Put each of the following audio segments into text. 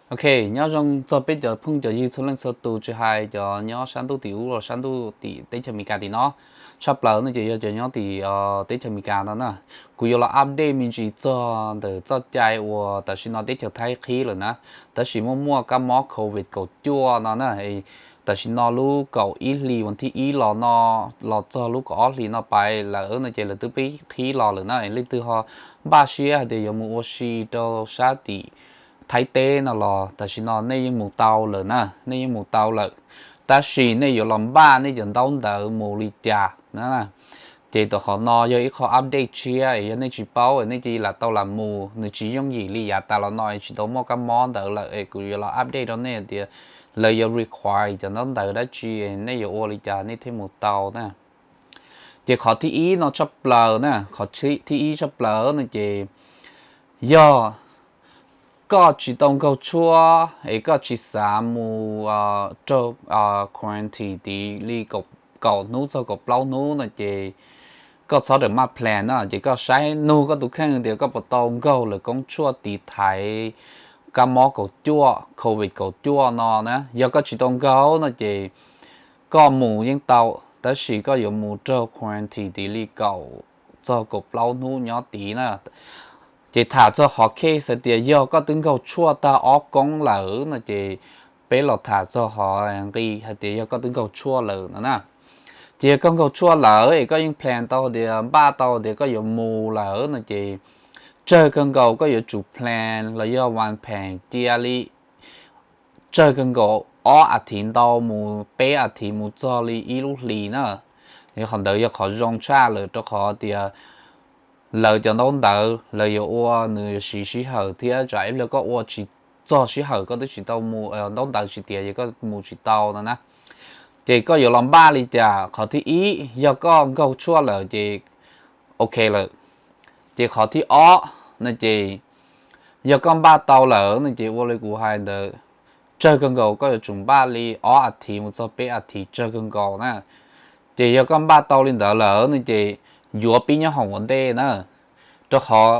Ok, nyob zoo txog peb cov phooj cov ywg txhua leej txhua tus, tsis hais cov nyob sab ntuj tim ub los sab ntuj tim teb chaws Amelikas tim no. Tshaj plaws no ces yog cov nyob tim teb chaws Amelikas no na. Kuv yuav los update me ntsis txog ntawm txoj cai uas tam sim no teb chaws Thaib qhib lawm na. Tab sis muaj muaj kab mob covid kaum cuaj no na, tam sim no lub kaum ib hlis vas thib ib los no, los txog lub kaum ob hlis no pais lawm no ces lawv twb pib qhib los lawm na. Leej twg ho npaj siab hais tias yuav mus ua si rau sab tim Thaib teb no los tam sim no nej yeej mus tau lawm na, nej yeej mus tau lawm. Tab sis nej yuav los npaj nej cov ntaub ntawv mus li cas na. Ces tom qhov no yog ib qho update tshiab es yog nej tsis paub nej cia li lam tau lam mus, nws tsis yooj yim li yav tas los no es tsis tau muaj kab mob ntawd lawm es kuv yuav los update rau nej tias lawv yuav require cov ntaub ntawv dab tsi, nej yuav ua li cas nej thiaj mus tau na. Ces qhov thib ib no tshaj plaws na, qhov thib ib tshaj plaws no ces yog koj tsis tau nkaug tshuaj es koj tsis xav mus raug quarantine tid li kaum hnub txog kaum plaub hnub no ces koj txhob rawm maj plan na, ces koj saib nug koj tus kheej tias koj puas tau nkaug lawv koob tshuaj tiv thaiv kab mob kaum cuaj, covid kaum cuaj no na. Yog koj tsis tau nkaug no ces koj mus yeej tau, tab sis koj yuav mus raug quarantine tid li kaum txog kaum plaub hnub nyob tid na. Ces tham txog qhov case hais tias yog koj twb nkaug tshuaj tag ob koob lawm no ces peb los tham txog qhov nqi hais tias yog koj twb nkaug tshuaj lawm no na. Ces yog koj nkaug tshuaj lawm es koj yeej plan tau tias npaj tau tias koj yuav mus lawm no ces tsawg kawg nkaus koj yuav tsum plan los yog vas pheem cia li tsawg kawg nkaus ob a thiv ntau mus peb a thiv mus txog li ib lub hlis na. Qhov ntawd yog qhov zoo tshaj lawm rau qhov tias lawv cov ntaub ntawv lawv yuav ua nws yuav siv sij hawm thiab tsam ib pliag koj ua tsis txog sij hawm koj twb tsis tau mus, ntaub ntawv tsis tiav ces koj mus tsis tau no na. Ces koj yuav los npaj li cas? Qhov thib ib yog koj nkaug tshuaj lawm ces ok lawm. Ces qhov thib ob no ces yog koj npaj tau lawm no ces ua li kuv hais ntawd, tsawg kawg nkaus koj yuav tsum npaj li ob a thiv mus txog peb a thiv tsawg kawg nkaus na. Ces yog koj npaj tau li ntawd lawm no ces yuav pib nyob hoom ua ntej na. Rau qhov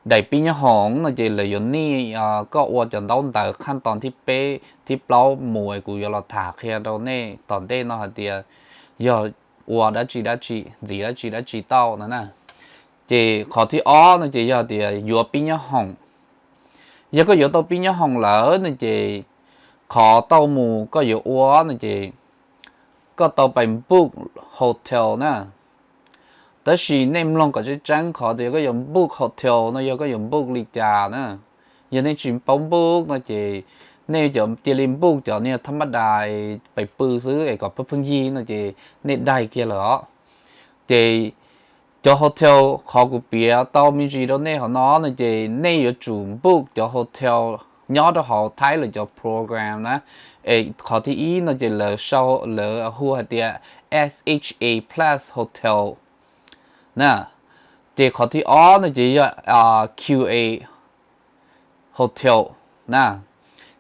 daim pib nyob hoom no ces lawv yuav nij koj ua cov ntaub ntawv qhaj tos thib peb thib plaub mus es kuv yuav los tham qhia rau nej tom ntej no hais tias yog ua dab tsi dab tsi ntxiv dab tsi dab tsi tau no na. Ces qhov thib ob no ces yog tias yuav pib nyob hoom. Yog koj yuav tau pib nyob hoom lawm no ces qhov tau mus koj yuav ua no ces koj tau pais book hotel na. Tab sis nej mloog kom tseeb tseeb qhov tias koj yuav book hotel no yog koj yuav book li cas na. Yog nej tsis paub book no ces nej cov cia li book cov niag thab maj dais pais pw xwb es kom pheej pheej yig no ces nej daig kiag lawm os. Ces cov hotel qhov kuv piav tau me ntsis rau nej qhov no no ces nej yuav tsum book cov hotel nyob rau hauv Thaib lawv cov program na. Es qhov thib ib no ces lawv sau lawv hu hais tias S H A plus hotel na. Ces qhov thib ob no ces yog Q A hotel na.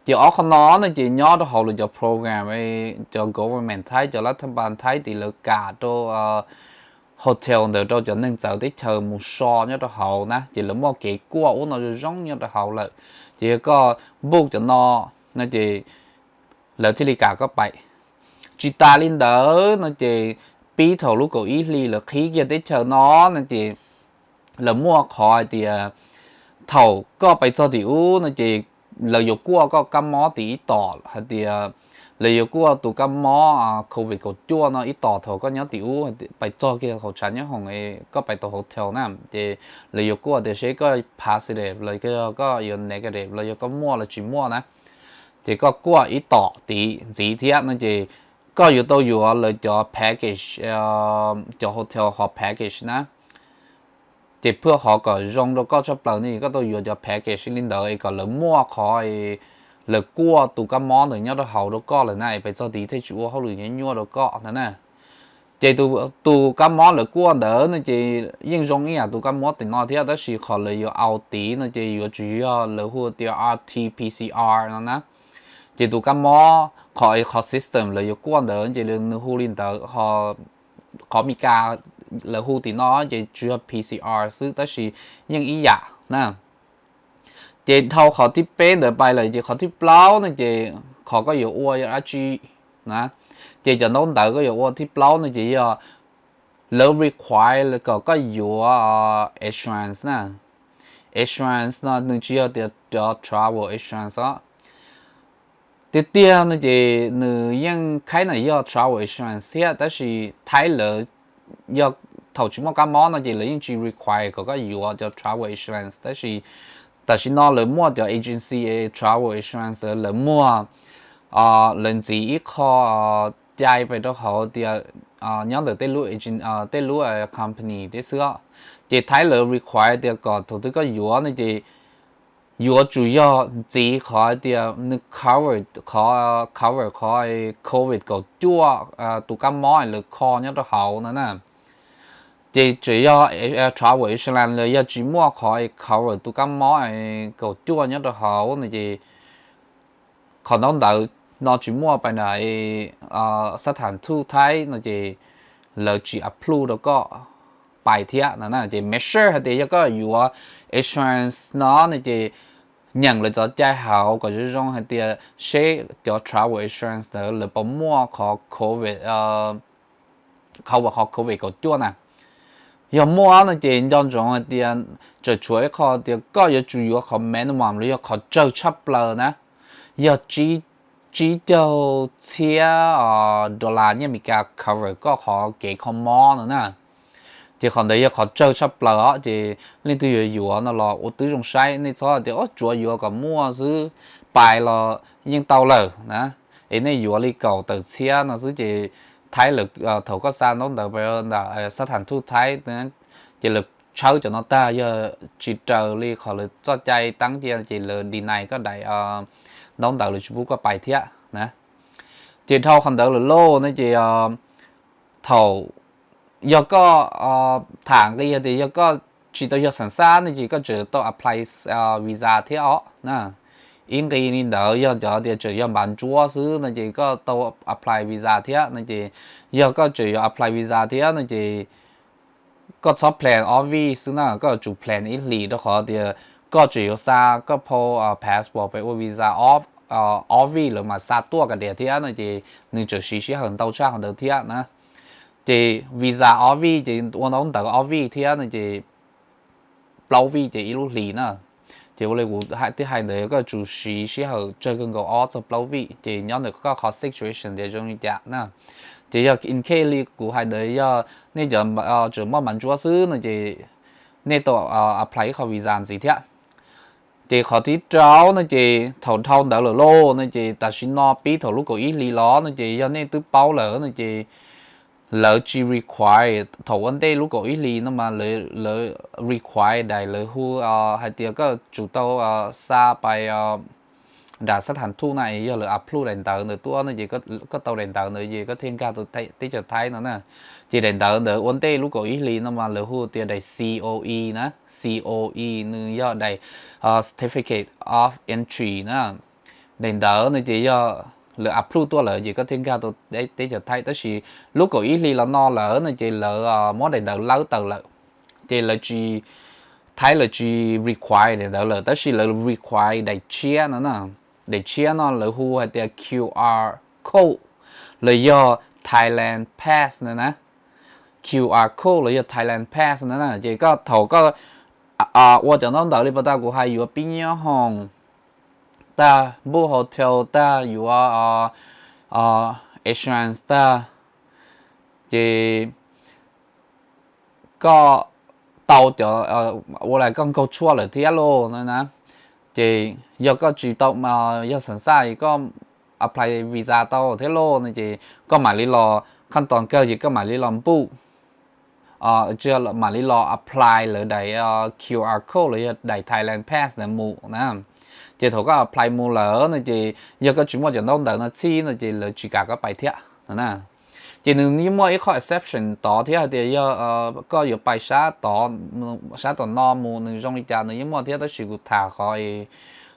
Ces ob qhov no no ces nyob rau hauv lawv cov program, cov government Thaib, cov lav thaj npas Thaib tim lawv kam rau hotel ntawd rau cov neeg txawv teb chaws mus so nyob rau hauv na. Ces lawv muaj kev kuaj ub no zoo zoo nyob rau hauv lawm. Ces yog koj book cov no no ces lawv thiaj li kam koj pais. Tsis tas li ntawd no ces pib thaum lub kaum ib hli lawv qhib kiag teb chaws no no ces lawv muaj qhov hais tias thaum koj pais txog tim ub no ces lawv yuav kuaj koj kab mob tim ib tom hais tias lawv yuav kuaj tus kab mob covid kaum cuaj no ib tom thaum koj nyob tim ub pais txog kiag hauv tshav nyob hoom koj pais tau hotel na. Ces lawv yuav kuaj tias seb koj positive los yog koj yuav negative los yog koj muaj los tsis muaj na. Ces koj kuaj ib tom tid ntxiv thiab no ces koj yuav tau yuav lawv cov package, cov hotel qhov package na. Ces phwj qhov kom zoo rau koj tshaj plaws ne koj tau yuav cov package li ntawd es kom lawv muaj qhov lawv kuaj tus kab mob ntawd nyob rau hauv rau koj lawm na es pais txog tid thiaj tsis ua hauj lwm nyuaj nyuaj rau koj ntag na. Ces tus kab mob lawv kuaj ntawd no ces yeej zoo ib yam tus kab mob tim no thiab tab sis qhov lawv yuav au tid no ces yuav tsum yog lawv hu tias R T P C R no na. Ces tus kab mob qhov qhov system lawv yuav kuaj ntawd ces nws hu li ntawd. Qhov Meskas lawv hu tim no ces tsuas yog P C R xwb tab sis yeej ib yam na. Ces dhau qhov thib peb ntawd pais lawm ces qhov thib plaub no ces qhov koj yuav ua yog dab tsi na. Ces cov ntaub ntawv koj yuav ua thib plaub no ces yog lawv require kom koj yuav insurance na. Insurance no nws tsis yog tias cov travel insurance os. Tiag tiag no ces nws yeej khaib na yog travel insurance thiab, tab sis Thaib lawv yog thaum tsis muaj kab mob no ces lawv yeej tsis require kom koj yuav cov travel insurance, tab sis tam sim no lawv muaj cov agency travel insurance lawv muag, lawv ntxiv ib qho cai pes rau hauv tias nyob ntawm tej lub company thiab xwb. Ces Thaib lawv require tias kom thaum twg koj yuav no ces yuav tsum yog ntxiv qhov tias nws cover qhov cover qhov covid kaum cuaj tus kab mob lawv kho nyob rau hauv no na. Ces tseem yog travel insurance los yog tsis muaj qhov cover tus kab mob kaum cuaj nyob rau hauv no ces qhov ntaub ntawv no tsis muaj pais ntawm xab tham thuj Thaib no ces lawv tsis approve rau koj pais thiab no na. Ces make sure hais tias yog koj yuav insurance no no ces nyeem lawv cov cai hauv kom zoo zoo hais tias seb cov travel insurance ntawd lawv puas muaj qhov covid, qhov covid kaum cuaj na. Yog muaj no ces nco ntsoov hais tias tseem tshuav ib qho tias koj yuav tsum yuav qhov minimum los yog qhov tsawg tshaj plaws na, yog tsib caug txhiab dollar nyiaj Amelikas cover koj qhov kev kho mob no na. Ces qhov ntawd yog qhov tsawg tshaj plaws os, ces leej twg yuav yuav no los ua tib zoo saib, nej txhob tias tsuav yuav kom muaj xwb, pais los yeej tau lawm na. Es nej yuav li kaum tawm txhiab no xwb ces Thaib lawv, thaum koj xa ntaub ntawv ntawm xab tham thuj Thaib ces lawv tshawb cov no tag, yog tsis raws li qhov lawv txoj cai teeb cia ces lawv deny koj daim ntaub ntawv, lawv tsis pub koj pais thiab na. Ces dhau qhov ntawd lawm lauj no ces thaum yog koj tham nqi tias yog koj tsis tau yog xeem xab no ces koj tseem tau apply visa thiab os na. Ib nqi li ntawd yog cov tias tseem yog npav ntsuab xwb no ces koj tau apply visa thiab no ces yog koj tseem yuav apply visa thiab no ces koj txhob plan ob vij xwb na, koj yuav tsum plan ib hlis rau qhov tias koj tseem yuav xa koj phau passport pem ua visa ob vij lawm mas xa tuaj ka diam thiab no ces nws tseem siv sij hawm ntau tshaj qhov ntawd thiab na. Ces visa ob vij ces ua ntaub ntawv ob vij thiab no ces plaub vij ces ib lub hlis na. Ces ua li kuv twb hais ntawd, koj yuav tsum siv sij hawm tsawg kawg nkaus ob txog plaub vij ces nyob ntawm koj qhov situation tias zoo li cas na. Ces yog in case li kuv hais ntawd yog nej cov tseem muaj npav ntsuab xwb no ces nej tau apply ib qho visa ntxiv thiab. Ces qhov thib rau no ces thaum dhau ntawd lawm lauj no ces tam sim no pib thaum lub kaum ib hlis los no ces yog nej twb paub lawm no ces lawv tsis require, thaum ua ntej lub kaum ib hlis no mas lawv require daim lawv hu hais tias koj tsum tau xa pais nram xab tham thuj na, yog lawv approve daim ntawv ntawd tuaj no ces koj tau daim ntawv ntawd ces koj thiaj nkag tau teb chaws Thaib no na. Ces daim ntawv ntawd ua ntej lub kaum ib hlis no mas lawv hu tias daim C O E na, C O E nws yog daim Certificate of Entry na. Daim ntawv no ces yog lawv approve tuaj lawm ces koj thiaj nkag tau teb chaws Thaib, tab sis lub kaum ib hlis los no lawm no ces lawv muab daim ntawv lawb tawm lawm. Ces lawv tsis, Thaib lawv tsis require daim ntawv lawm, tab sis lawv require daim tshiab no na. Daim tshiab no lawv hu hais tias Q R code los yog Thailand Pass na na. Q R code los yog Thailand Pass na na. Ces koj thaum koj ua cov ntaub ntawv li pas tas kuv hais, yuav pib nyob hoom tag, book hotel tag, yuav insurance tag, ces koj tau cov, ua li koj nkaug tshuaj lawm thiab lauj na. Ces yog koj tsis tau yog xeem xaj koj apply visa tau thiab lauj no ces koj mam li los, khaj tos kawg ces koj mam li los book, mam li los apply lawv daim Q R code los yog daim Thailand Pass ntawd mus na. Ces thaum koj apply mus lawm no ces yog koj tsis muaj cov ntaub ntawv no txhij no ces lawv tsis kam koj pais thiab no na. Ces nws yeej muaj ib qho exception tod thiab hais tias yog koj yuav pais sab tom no mus nws zoo li cas nws yeej muaj thiab, tab sis kuv tham qhov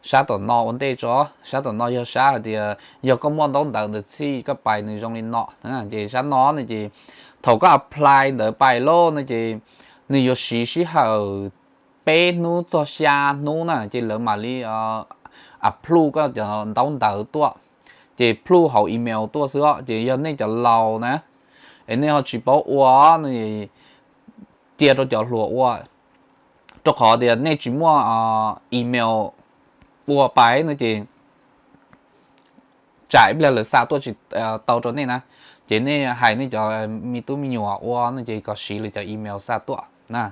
sab tom no ua ntej tso. Sab tom no yog sab hais tias yog koj muaj ntaub ntawv ntawd txhij koj pais nws zoo li no. Ces sab no no ces thaum koj apply ntawd pais lauj no ces nws yuav siv sij hawm peb hnub txog xya hnub na ces lawv mam li approve koj cov ntaub ntawv tuaj. Ces approve hauv email tuaj xwb os. Ces yog nej cov laus na, es nej ho tsis paub ua no, cia rau cov hluas ua, rau qhov tias nej tsis muaj email ua pais no ces tsam ib pliag lawv xa tuaj tsis tau rau nej na. Ces nej hais nej cov me tub me nyuam ua no ces kom siv lawv cov email xa tuaj na.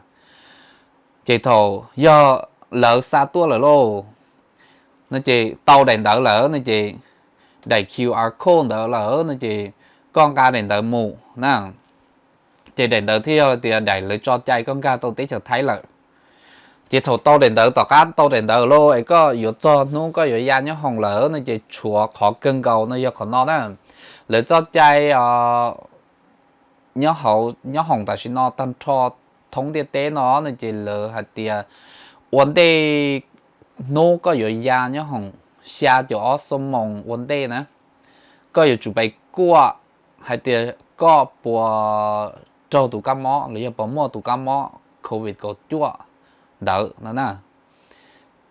Ces thaum yog lawv xa tuaj lawm lauj no ces tau daim ntawv lawm no ces, daim Q R code ntawd lawm no ces koj nqa daim ntawd mus na. Ces daim ntawd thiaj yog tias daim lawv tso cai koj nkag tau teb chaws Thaib lawm. Ces thaum tau daim ntawv, tom qab tau daim ntawd lauj es koj yuav txog hnub koj yuav ya nyob hoom lawm no ces tshuav qhov kawg nkaus no yog qhov no na. Lawv txoj cai nyob hoom tam sim no tag nrho thoob ntiaj teb no no ces lawv hais tias ua ntej hnub koj yuav ya nyob hoom xya caum ob xuab moos ua ntej na, koj yuav tsum pais kuaj hais tias koj puas raug tus kab mob los yog puas muaj tus kab mob COVID kaum cuaj ntawd no na.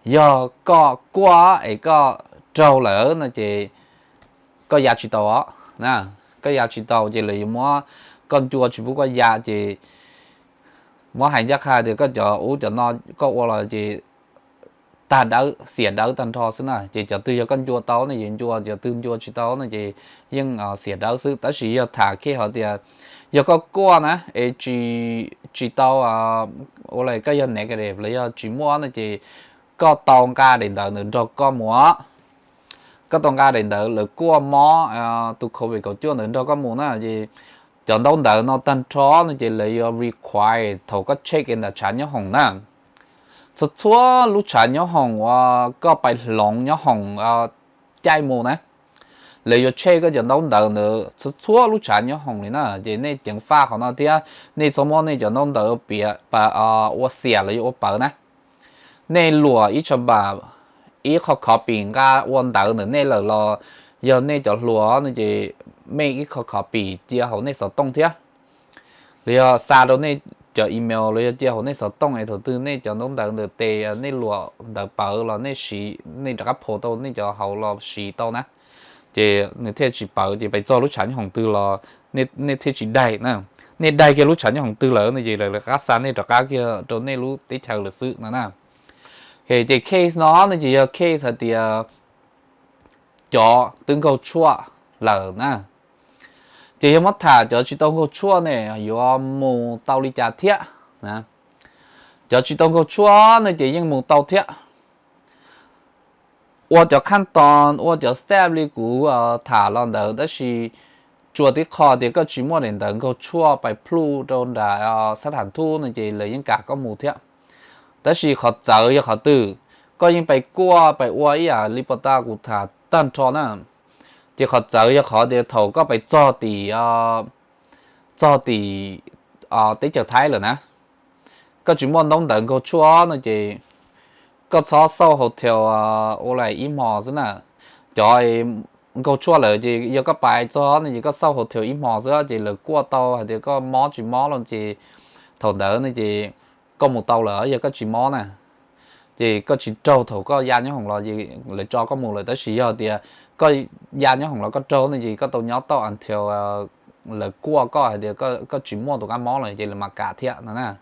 Yog koj kuaj es koj raug lawm no ces koj ya tsis tau os. Koj ya tsis tau ces lawv yuav muab koj ncua tsis pub koj ya ces muab hais ncaj qha tias koj cov ub cov no koj ua los ces tag dawb xiam dawb tag nrho xwb na. Ces cov twg yog koj ncua tau no ces ncua, cov twg ncua tsis tau no ces yeej xiam dawb xwb. Tab sis yog tham case hais tias yog koj kuaj na es tsis tau, ua li koj yog negative los yog tsis muaj no ces koj tau nqa daim ntawv ntawd nrog koj mus. Koj tau nqa daim ntawv lawv kuaj mob tus COVID kaum cuaj ntawd nrog koj mus na ces cov ntaub ntawv no tag nrho no ces lawv yuav require thaum koj check in nram tshav nyob hoom na. Txhua txhua lub tshav nyob hoom uas koj pais hloov nyob hoom caij mus na, lawv yuav check koj cov ntaub ntawv ntawd txhua txhua lub tshav nyob hoom li na. Ces nej ceev faj qhov no thiab nej txhob muab nej cov ntaub ntawv piav ua xiam los yog ua pawv na. Nej luam ib tsha npam, ib qho copy nqa ua ntawv ntawm nej lawm los yog nej cov hluas no ces mej ib qho copy cia hauv nej xov tooj thiab, los yog xa rau nej cov email los yog cia hauv nej xov tooj es thaum twg nej cov ntaub ntawv ntawm tes nej luam ntawv pawv los nej siv, nej rov qab phua tau nej cov hauv los siv tau na. Ces nws thiaj tsis pawv, ces pais txog lub tshav nyob hoom twg los nej thiaj tsis daig na. Nej daig kiag lub tshav nyob hoom twg lawm no ces lawv rov qab xa nej rov qab kiag rau nej lub teb chaws lawm xwb no na. Ces case no no ces yog case hais tias cov twb nkaug tshuaj lawm na. Ces yog muab tham cov tsis tau nkaug tshuaj ne yuav mus tau li cas thiab? Cov tsis tau nkaug tshuaj no ces yeej mus tau thiab. Ua cov khaj toos, ua cov step li kuv tham los ntawd, tab sis tsuas tib qho tias koj tsis muaj daim ntawv nkaug tshuaj pais pluj rau nram sab tham thuj no ces lawv yeej kam koj mus thiab. Tab sis qhov txawv yog qhov twg? Koj yeej pais kuaj pais ua ib yam li pos tas kuv tham tag nrho na. Ces qhov txawv yog qhov tias thaum koj pais txog tim, txog tim teb chaws Thaib lawm na, koj tsis muaj ntaub ntawv nkaug tshuaj no ces koj txhob xauj hotel ua li ib hmo xwb na. Cov nkaug tshuaj lawm ces yog koj pais txog no ces koj xauj hotel ib hmo xwb ces lawv kuaj tau hais tias koj mob tsis mob los ces thaum ntawd no ces koj mus tau lawm, yog koj tsis mob na ces koj tsis raug thaum koj ya nyob hoom los ces lawv tso koj mus lawm. Tab sis yog tias koj ya nyob hoom los koj raug no ces koj tau nyob tau until lawv kuaj koj hais tias koj tsis muaj tus kab mob lawm ces lawv mam kam thiab no na.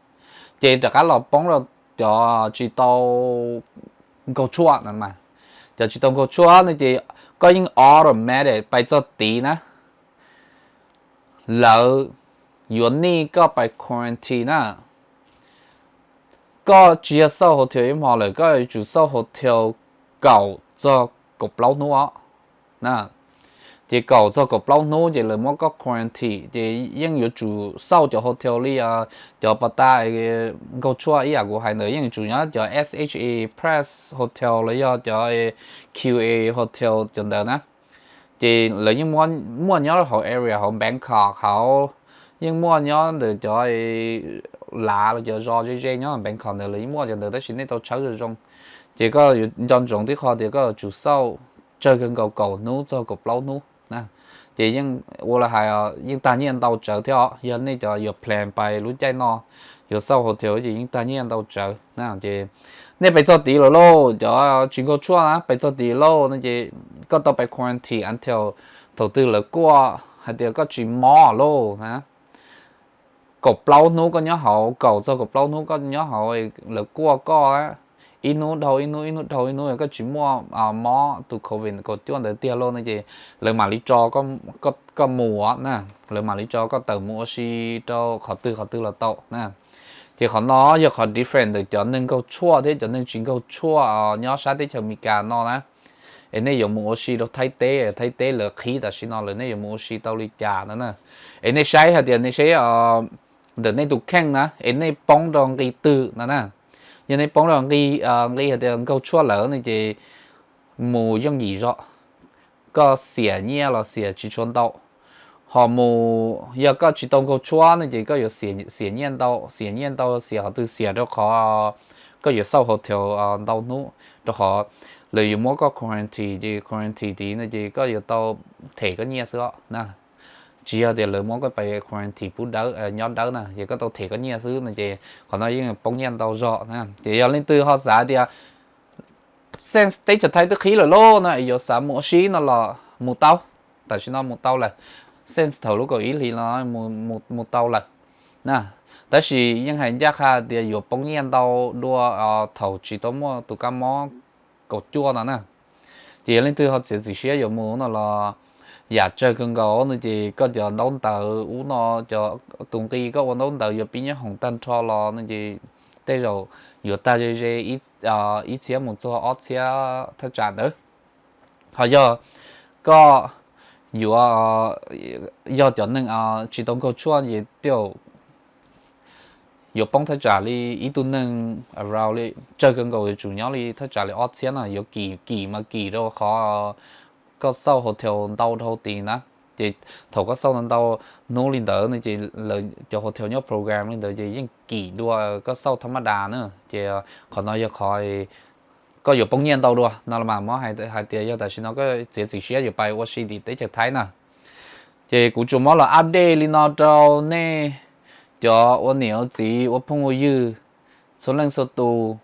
Ces rov qab los poob rau cov tsis tau nkaug tshuaj no. Cov tsis tau nkaug tshuaj no ces koj yeej automatic pais txog tid na, lawv yuav nij koj pais quarantine na. Koj tsis yog xauj hotel ib hmo lawm, koj yuav tsum xauj hotel kaum txog kaum plaub hnub os. Ces kaum txog kaum plaub hnub ces lawv muab koj quarantine ces yeej yuav tsum xauj cov hotel li cov pos tas nkaug tshuaj ib yam kuv hais ntawd, yeej yuav tsum nyob cov S H A Press Hotel los yog cov Q A Hotel cov ntawd na. Ces lawv yeej muaj nyob hauv area hauv Bangkok hauv, yeej muaj nyob ntawm cov lav los cov zos ze ze nyob Bangkok ntawd lawv yeej muaj cov ntawd, tab sis nej tau tshawb zoo zoo. Ces koj yuav nco ntsoov tib qho tias koj yuav tsum xauj tsawg kawg nkaus kaum hnub txog kaum plaub hnub na. Ces yeej ua li hais yeej tag nyiaj ntau tsawv thiab os. Yog nej cov yuav plan pais lub caij no yuav xauj hotel ces yeej tag nyiaj ntau tsawv na. Ces nej pais txog tid lawm lauj, cov tsis nkaug tshuaj na, pais txog tid lauj no ces koj tau pais quarantine until thaum twg lawv kuaj hais tias koj tsis mob lauj na. Kaum plaub hnub koj nyob hauv, kaum txog kaum plaub hnub koj nyob hauv, lawv kuaj koj ib hnub dhau ib hnub, ib hnub dhau ib hnub, koj tsis muaj mob tus covid kaum cuaj ntawd tiag lauj no ces lawv mam li tso koj mus na, lawv mam li tso koj tawm mus ua si rau qhov twg qhov twg los tau na. Ces qhov no yog qhov different ntawm cov neeg nkaug tshuaj thiab cov neeg tsis nkaug tshuaj nyob sab teb chaws Amelikas no na. Es nej yuav mus ua si rau Thaib teb, Thaib teb lawv qhib tam sim no lawm, nej yuav mus ua si tau li cas no na? Es nej saib hais tias nej saib ntawm nej tus kheej na, es nej poob rau nqi twg no na. Yog nej poob rau nqi, nqi hais tias nkaug tshuaj lawm no ces mus yooj yim zog, koj xiam nyiaj los xiam tsis tshua ntau. Ho mus, yog koj tsis tau nkaug tshuaj no ces koj yuav xiam nyiaj ntau, xiam nyiaj ntau xiam qhov twg, xiam rau qhov koj yuav xauj hotel ntau hnub, rau qhov lawv yuav muab koj quarantine, ces quarantine tid no ces koj yuav tau them koj nyiaj xwb os na. Tsis yog tias lawv muab koj pais quarantine pub dawb, nyob dawb na, ces koj tau them koj nyiaj xwb no ces qhov no yeej poob nyiaj ntau zog na. Ces yog leej twg ho xav tias Sense teb chaws Thaib twb qhib lawm lauj no, yuav xav mus ua si no los mus tau, tam sim no mus tau lawm. Sense thaum lub kaum ib hlis no mus tau lawm na. Tab sis yeej hais ncaj qha tias yuav poob nyiaj ntau dua thaum tsis tau muaj tus kab mob kaum cuaj no na. Ces yog leej twg ho txiav txim siab yuav mus no los yam tsawg kawg nkaus no ces koj cov ntaub ntawv ub no, cov tus nqi koj ua ntaub ntawv yuav pib nyob hoom tag nrho los no ces tej zaum yuav tag ze ze ib txhiab mus txog ob txhiab thaj tsam ntawd. Ho yog koj yuav, yog cov neeg tsis tau nkaug tshuaj ces tej zaum yuav poob thaj tsam li ib tug neeg around li, tsawg kawg nkaus yuav tsum nyob li thaj tsam li ob txhiab no, yuav kim kim mas kim rau qhov koj xauj hotel ntau dhau tid na. Ces thaum koj xauj ntau ntau hnub li ntawd no ces lawv cov hotel nyob program li ntawd ces yeej kim dua koj xauj thab mab das na. Ces qhov no yog qhov koj yuav poob nyiaj ntau dua no los mas muab hais tias yog tam sim no koj txiav txim siab yuav pais ua si tim teb chaws Thaib na. Ces kuv tsuas muab los update li no rau nej cov ua niam ua txiv ua phooj ua ywg txhua leej txhua tus.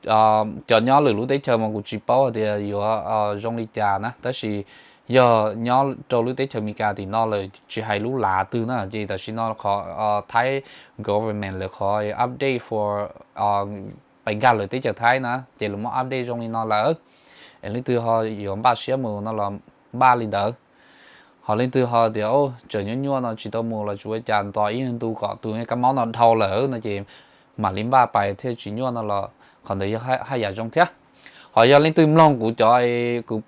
Cov nyob lwm lub teb chaws mas kuv tsis paub hais tias yuav zoo li cas na, tab sis yog nyob rau lub teb chaws Amelikas tim no lawm tsis hais lub lav twg na, ces tam sim no qhov Thaib government lawv qhov update for pais nkag lawm teb chaws Thaib na ces lawv muab update zoo li no lawm. Es leej twg ho yuav npaj siab mus no los npaj li ntawd. Ho leej twg ho tias tseem nyuaj nyuaj no tsis tau mus los tsis ua cas, ntos ib ntu kom tus kab mob no dhau lawm no ces mam li npaj pais thiaj tsis nyuaj no los qhov ntawd yog haj yam zoo thiab. Ho yog leej twg mloog kuv cov, kuv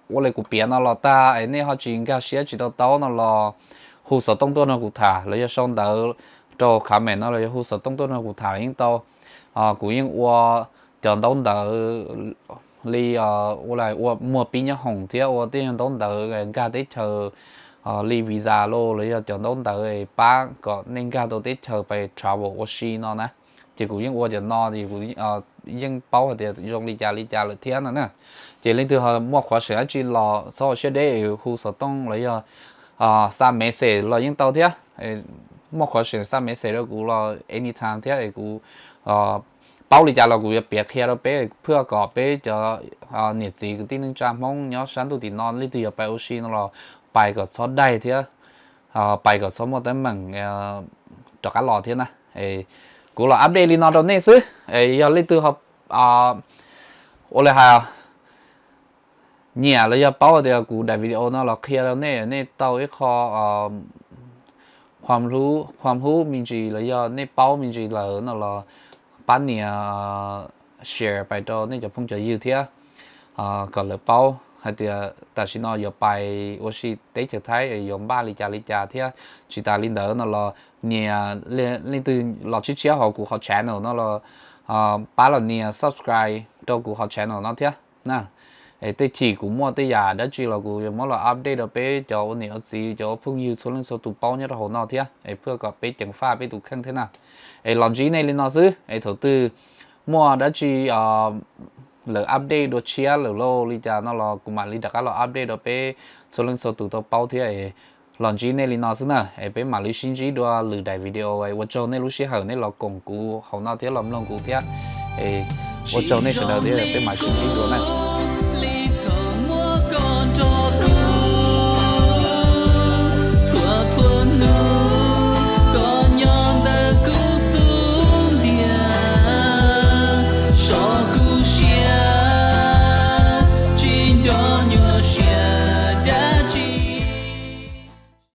ua li kuv piav no los tag es nej ho tsis nkag siab tsis tau taub no los hu xov tooj tuaj nrog kuv tham los yog sau ntawv rau comment no los yog hu xov tooj tuaj nrog kuv tham los yeej tau. Kuv yeej ua cov ntaub ntawv li ua muag pib nyob hoom thiab ua tej ntaub ntawv nkag teb chaws li visa los los yog cov ntaub ntawv pab kom nej nkag tau teb chaws pais travel ua si no na. Ces kuv yeej ua cov no ces kuv yeej paub hais tias zoo li cas li cas lawm thiab no na. Ces leej twg ho muaj qhuav xeem dab tsi los txhob ua siab deb, hu xov tooj los yog xa message los yeej tau thiab. Muaj qhuav xeem xa message rau kuv los anytime thiab es kuv paub li cas los kuv yuav piav qhia rau peb phwj kom peb cov niam txiv kwv tij neej tsa Hmoob nyob sab ntuj tim no leej twg yuav pais ua si no los pais kom txhob daig thiab pais kom txhob muaj teeb meem rov qab los thiab na. Kuv los update li no rau nej xwb. Yog leej twg ua li hais nyiam los yog paub tias kuv daim video no los qhia rau nej, nej tau ib qho qhuam hlub me ntsis los yog nej paub me ntsis lawm no los pab nias share pais rau nej cov phooj cov ywg thiab kom lawv paub hais tias tam sim no yuav pais ua si teb chaws Thaib yuav npaj li cas li cas thiab. Tsis tas li ntawd no los nias, leej twg los tshiab tshiab hauv kuv qhov channel no los pab los nias subscribe rau kuv qhov channel no thiab na. Es tej chim kuv muaj tej yam dab tsi los kuv yuav muab los update rau peb cov ua niam ua txiv cov ua phooj ywg txhua leej txhua tus paub nyob rau hauv no thiab es phwj kom peb ceev faj peb tus kheej thiab na. Es los ntsib nej li no xwb es thaum twg muaj dab tsi lawv update dua tshiab lawm lauj li cas no los kuv mam li rov qab los update rau peb txhua leej txhua tus tau paub thiab es Los ntsib nej li no xwb na, es peb mam li sib ntsib dua lwm daim video. Ua tsaug nej lub sij hawm nej los koom kuv hauv no thiab los mloog kuv thiab. Ua tsaug nej sawv daws thiab, peb mam sib ntsib dua na.